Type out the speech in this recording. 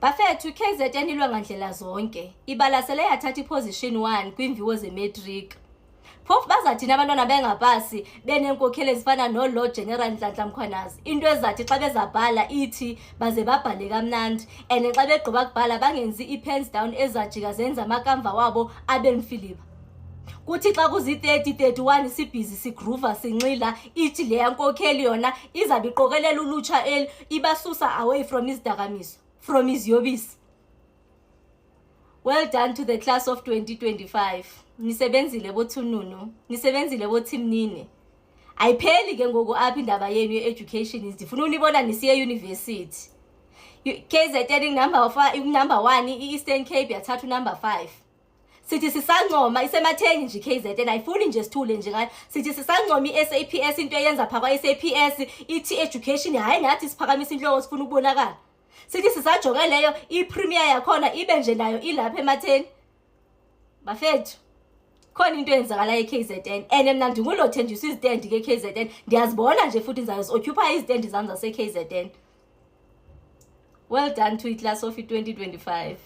Bafethu, KZN ilwa ngandlela zonke. Ibalasele, yathatha iposition 1 kwimviwo zematric. Phofu bazathini abantwana bengapasi beneenkokheli ezifana noLord General Nhlanhla Mkhwanazi? Into ezathi xa bezabhala ithi baze babhale kamnandi, and xa begqiba kubhala bangenzi ii-pens down ezajika zenza amakamva wabo abe mfiliba. Kuthi xa kuzi-30 31 sibhizi, sigruva, sinxila, ithi leya nkokheli yona izabe iqokelela ulutsha eli, ibasusa away from izidakamizwa, from iziyobisi. Well done to the class of 2025. Nisebenzile bothununu, nisebenzile bothimnini. Ayipheli ke ngoku apha indaba yenu ye-education. Ndifuna unibona nisiye university. KZN number 1, i-Eastern Cape yathatha number 5. Sithi sisancoma, isematheni nje KZN, ayifuni nje sithule nje ngayo. Sithi sisancoma i-SAPS, into eyenza pha kwa-SAPS, ithi education, hayi, nathi siphakamisa inhloko, sifuna ukubonakala. Sithi sisajonge leyo, i-premier yakhona ibe nje nayo ilapha ematheni. Bafethu, khona into eyenzakalayo e-KZN, and mna ndingulothenjiswa izitendi ke-KZN, ndiyazibona nje futhi ndizazi-occupy izitendi zam zase-KZN. Well done to iclass of i-2025.